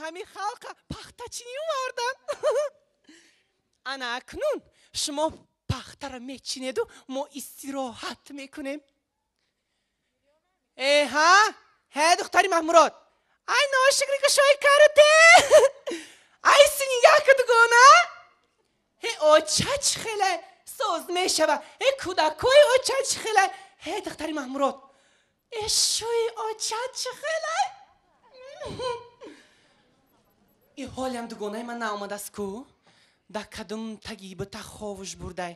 ҳамин халқа пахтачинӣ овардан. Ана акнун шумо пахтара мечинеду мо истироҳат мекунем. Э ҳа? Ҳе духтари Маҳмурод. Ай ношукри кушои карате. Ай синигака дугона. Ҳе оча чӣ хеле соз мешава. Ҳе кӯдакои оча чӣ хеле. Ҳе духтари Маҳмурод. Э шӯи оча чӣ хеле. И ҳолиам дугонаи ман наомадааст ку? Да кадум таги бута ховуш бурдай.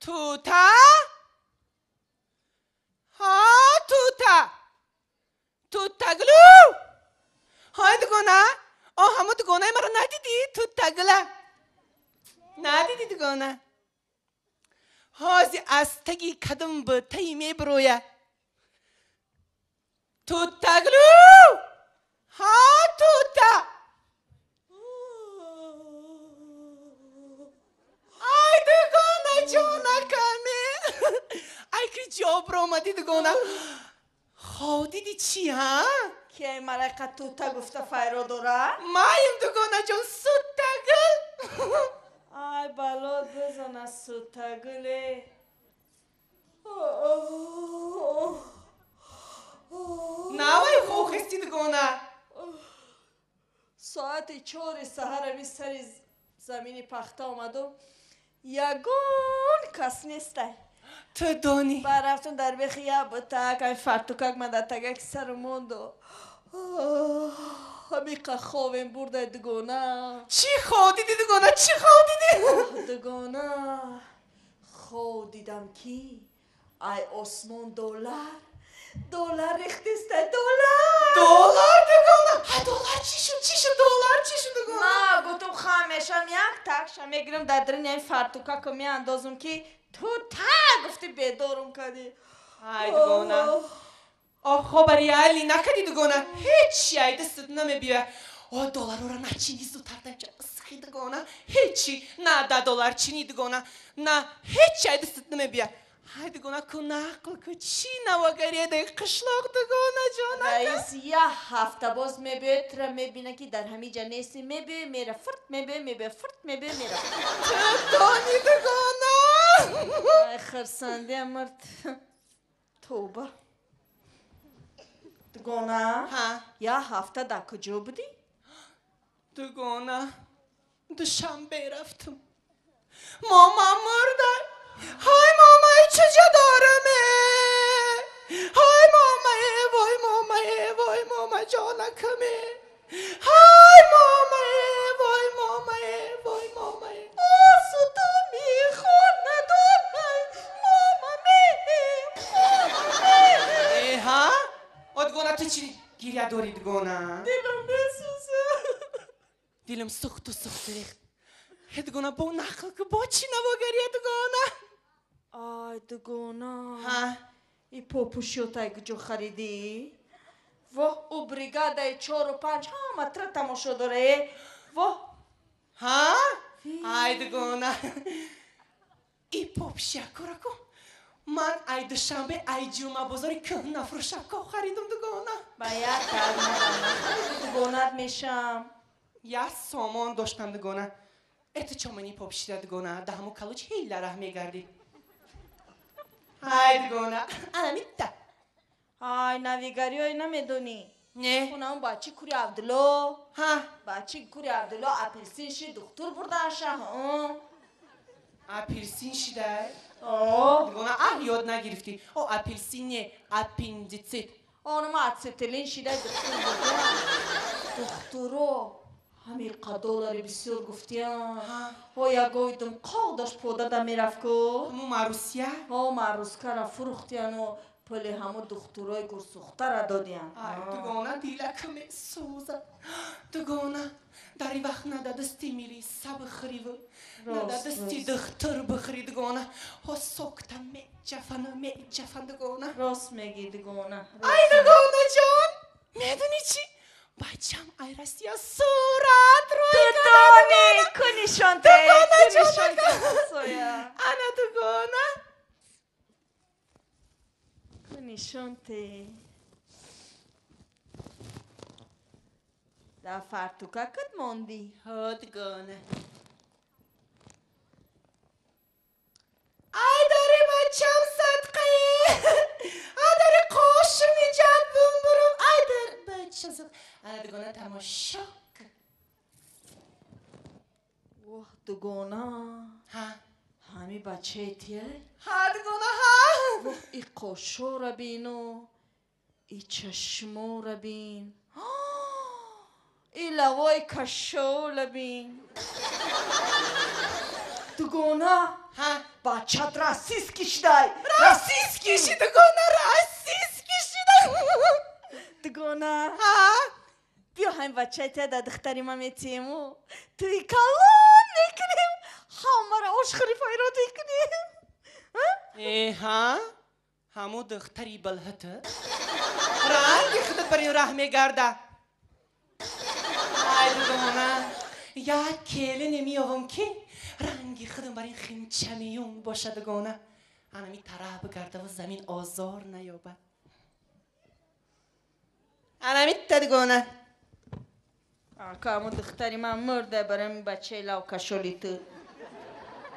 Тута? Ҳа, тута. Тутаглу. Ҳай дугона? О, ҳамо дугонаи маро надидӣ? Тутагла. Надидӣ дугона? Ҳози аз таги кадум бутаи мебироя. Тутаглу. Ҳа, тута. Ай дугона ҷонакаме. Ай ки ҷо омадӣ дугона. Хов диди чӣ, ҳа? Ки ай малайка тута гуфта файро дора? Маем дугонаҷон, сутагул. Ай балот бизана сутагуле. Навай хохести дугона. Соати 4 саҳарами сари замини пахта омадум. Ягон кас нестай. Ту донӣ. Баъд рафтум дар бехи як бутак, ами фартукак ман дар тагаки сару монду. Ҳамиқа ховем бурдай дугона. Чӣ хов дидӣ дугона? Чӣ хов дидӣ? Дугона. Хов дидам ки ай осмон доллар. Доллар рехтистай, доллар. Доллар дугона? Ай доллар чӣ шуд? Чӣ шуд доллар? Чӣ шуд дугона? Ма гуфтум хамешам як такша мегирам дар даруни ами фартукако меандозум ки тута гуфти бедорум кардӣ. Ай дугона. О, хоба реалӣ накардӣ дугона. Ҳечи ай дастат намебиёя. О, долларора начинӣ зудтар данча исхи дугона. Ҳечи на да доллар чинӣ дугона. На ҳечи ай дастат намебиёя. Ай дугона ку нақл ку чӣ навогаредаи қишлоқ дугона ҷонака. Раис як ҳафта боз мебиёяд, тура мебина ки дар ҳамин ҷа нестӣ, мебиёй мера фурт, мебиёй мебиёй фурт, мебиёй мера. Ту донӣ дугона. Ай хирсандиам мард. Тоба. Дугона? Ҳа. Як ҳафта дар куҷо будӣ? Дугона, Душанбе рафтум. Мама мурда. Ҳай мамаи чуҷа дораме. Ҳай мамае, вой мамае, вой мама ҷонакаме. Ҳай мамае, вой мамае, вой мамае. Осуда мехонадонай мамаме, мамаме. Э, ҳа? О, дугона, ту чӣ гиря дорӣ дугона? Дилам месӯзад. Дилам сӯхту сӯхту рехт. Э, дугона, бо нақл ку, бо чӣ навогария дугона? Ай дугона. Ҳа? И попӯшиётай куҷо харидӣ? Воҳ, ӯ бригадаи 4-5 ҳама тра тамошо дора, э? Воҳ. Ҳа? Ай дугона. И попшиякора ку. Ман ай Душанбе, ай Ҷумъабозори кӯҳнафурӯшако харидум дугона. Ба як таг дугонат мешам. Як сомон доштам дугона. Э ту чомани попшида дугона, да ҳамо калуч ҳила раҳ мегардӣ. Ай дугона, ана митта. Ай навигариҳое намедонӣ? Не. Хунам бачи кури Абдулло. Ҳа. Бачи кури Абдулло апелсин ши духтур бурдаша. Апелсин шидай? О. Дугона, аҳ ёд нагирифтӣ. О, апелсин не, аппендицит. Онма ацетилин шидай духтур бурда. Духтуро ҳамиқа доллари бисёр гуфтиям. Ҳо ягоидум қоқ дошт подада мерафт ку. Ҳамо Марусия? Ҳо, Марускара фурӯхтияну пули ҳамо духтурои гурсӯхтара додиян. Ай дугона, дилак месӯзад. Дугона, дар ин вақт на да дасти милиса бихӯриву, на да дасти духтур бихӯри дугона. Ҳо сокта меҷафану меҷафан дугона. Рост мегӣ дугона. Ай дугонаҷон, медонӣ чӣ? Бачам ай Россия сурат рӯй. Ту донӣ, ку нишонте, ку нишонте. Ана дугона. Ку нишонте. Дар фартукакат мондӣ? Ҳо, дугона. Ай дари бачам садқае! Ай дари қошум иҷад бумбурум! Ай дар бачам садқа! Ана дугона тамошо кун. Воҳ, дугона. Ҳа? Ҳами бачаи тияй? Ҳа, дугона, ҳа! Воҳ, и қошора бину, и чашмора бин, и лавои кашола бин. Дугона, ҳа? Бачат российский шидай! Российский ши, дугона, российский шидай! Дугона, ҳа? Биё ҳамин бачаи тия дар духтари ман метиему, туи калон мекунем, ҳамаро ошхӯри файрод мекунем. Э, ҳа? Ҳаму духтари балҳата? Ранги худат бар ин раҳ мегарда. Ай, дугона, як келине меёвам ки ранги худам бар ин химчамиюн боша, дугона. Анами тараф бигардаву замин озор наёбад. Анамитта, дугона. Ака, ҳаму духтари ман мурда барои ҳамин бачаи лавкашоли ту.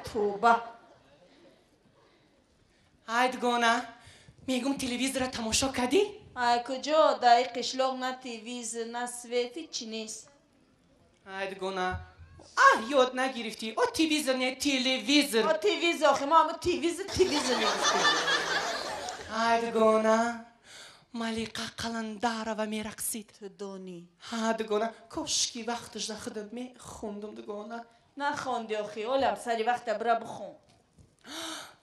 Тоба. Ай, дугона, мегум телевизора тамошо кардӣ? Ай, куҷо? Дар ин қишлоқ на телевизор, на свет, ҳичи нест. Ай, дугона, а ёд нагирифтӣ? О телевизор не, телевизор. О телевизор, охи мо ҳаму телевизор, телевизор мегуфтем. Ай, дугона, Малиқа Қаландарова мерақсид. Ту донӣ? Ҳа, дугона, кошки вақташ да худам мехондум, дугона. Нахонди охи, олам сари вақта бира бихон.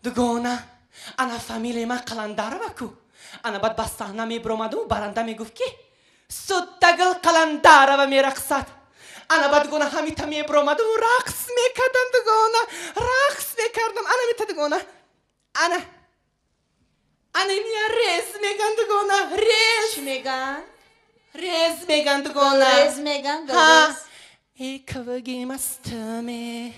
Дугона, ана фамилияи ман Қаландарова ку. Ана баъд ба саҳна мебиромаду баранда мегуфт ки Суттагул Қаландарова мерақсад. Ана баъд, дугона, ҳамита мебиромаду рақс мекардам, дугона, рақс мекардам. Ана мита, дугона. Ана. Ана мия рез меган, дугона, рез. Чӣ меган? Рез меган, дугона. Рез меган, Ҳа. рез. Иквгимастме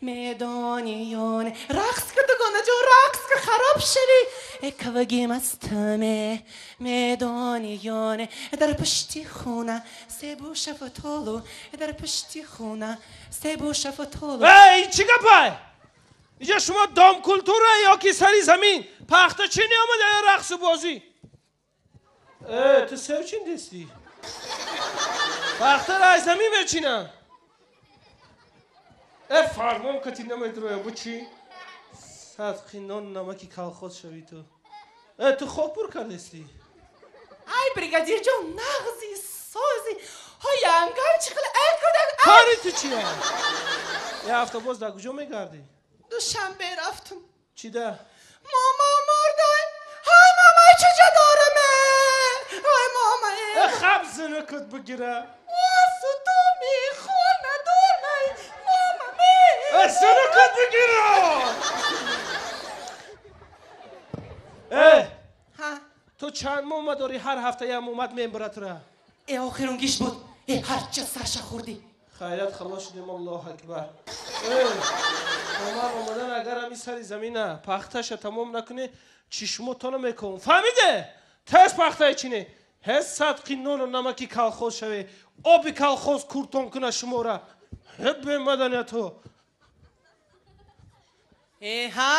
медониёне. Рақс ка, дугона ҷон, рақс ка, хароб шавӣ. Иквгимастме медониёне. Дар пушти хона себу шафтолу, дар пушти хона себу шафтолу. Эй, чӣ гапай? Инҷа шумо дом культура ё ки сари замин? Пахта чӣ неомада ё рақсу бозӣ? Э, ту сев чин дистӣ? Пахтаро аз замин мечинам. Э, фармон кати намедроя, бу чӣ? Садқи нон намаки колхоз шавӣ ту. Э, ту хок пур кардестӣ? Ай, бригадир ҷон, нағзи сози. Ҳо, янгам чӣ хел, ай кӯдак, ай. Кори ту чия? Я ҳафта боз дар куҷо мегардӣ? Душанбе рафтум. Чӣ да? Мама мурдай. Ҳай, мамай чуҷа дораме? Ҳай, мамай. Э, хаб зинакат бигира. Сутуми хона донай, мама ме. Э, зинакат бигира! Э, Ҳа. ту чанд мома дорӣ ҳар ҳафта як момад мебара тура? Э, охирунгиш буд. Э, ҳарча сарша хӯрдӣ. Хайрат халос шудем, Аллоҳ акбар. Э, омар омадан агар ҳами сари замина пахташа тамом накунӣ, чишмотона мекунам. Фаҳмиде? Тез пахтаи чине. Ҳеҷ садқи нону намаки колхоз шаве. Оби колхоз куртон куна шумора. Ҳеб бемаданиятҳо. Э, ҳа?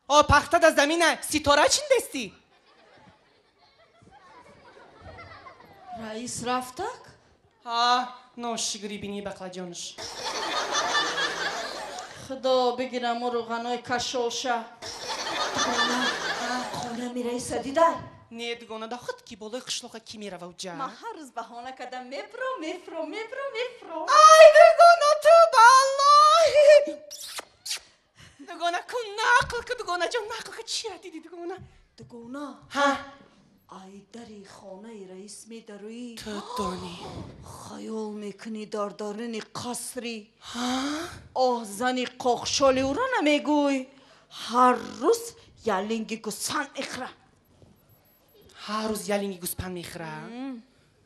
О, пахта да замина, ситора чиндестӣ? Раис рафтак? Ҳа, ношигри бини бақлаҷонш. Худо бигираму рӯғанои кашолша. Дугона, хона мираиса дидай? Не, дугона, да худ ки болои қишлоқа ки мерава уҷа? Ман ҳар рӯз баҳона кардам, мебро, мефро, мебро, мефро. Ай, дугона, ту баллоҳи! Дугона, ку нақл ку, дугона ҷон, нақл ку, чира диди, дугона? Дугона, Ҳа? ай дари хонаи раис медароӣ. Ту донӣ. Хаёл мекунӣ дар даруни қасри. Ҳа? Оҳ, зани қоқшоли ӯро намегӯй. Ҳар рӯз ялинги гӯсфанд мехӯра. Ҳар рӯз ялинги гӯспанд мехӯра?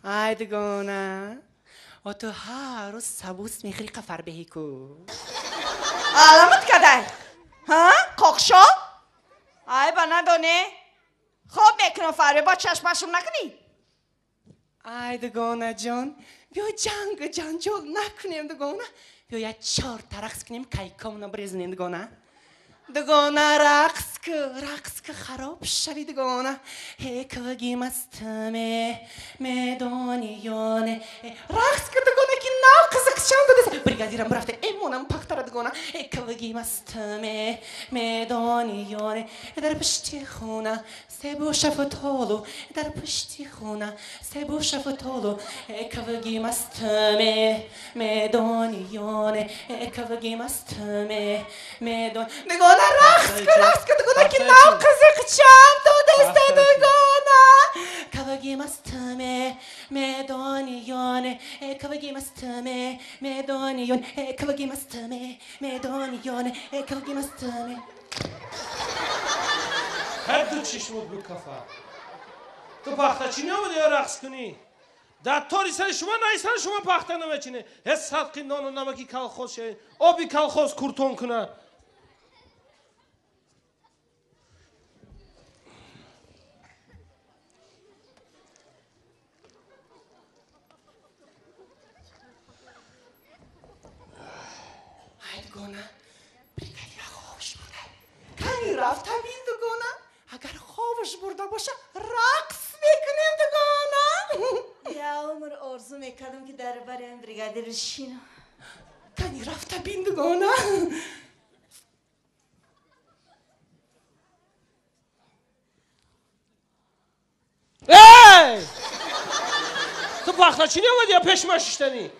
Ай, дугона, о ту ҳар рӯз сабус мехӯри, қафарбеҳӣ ку. Аламат кадай? Ҳа? Қоқшол? Ай, ба надоне? Хоб мекунам фарбе, бо чашмашум накунӣ? Ай, дугона ҷон, Биё ҷангу ҷанҷол накунем дугона. Биё як чорта рақс кунем, кайкомона бирезонем дугона. Дугона рақс ку, рақс ку, хароб шави дугона. Ҳекваги мастаме медони ёне. Рақс ку дугона ки нав қизиқчам додеса. Бригадирам рафта эмонам пахтара дугона. Ҳекваги мастаме медони ёне. Дар пушти хона себу шафтолу, дар пушти хона себу шафтолу. Ҳекваги мастаме медони ёне. Ҳекваги мастаме медон. Дугона рақс ку, рақс ку дугона ки нав қизиқчам додеста дугона. Каваги мастаме медони ёне. Каваги мастаме медони ёне. Каваги мастаме медони ёне. Каваги мастаме. Ҳар ду чишмот бикафа. Ту пахтачинӣ омадӣ ё рақс кунӣ? Дар тори сари шумо найсари шумо пахта намечинӣ. Ҳеҷ садқи нону намаки колхоз шавед, оби колхоз куртон кунад. Ай дугона, бригадира хобаш бурда. Кани рафта бин дугона, агар хобаш бурда боша рақс мекунем дугона. Я умр орзу мекардам ки дар бариам бригадир бишинам. Кани рафта бин дугона. Эй! Ту пахтачинӣ омадӣ ё пешма шиштанӣ?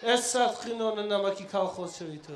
Эс садқи нону намаки колхоз шавӣ ту.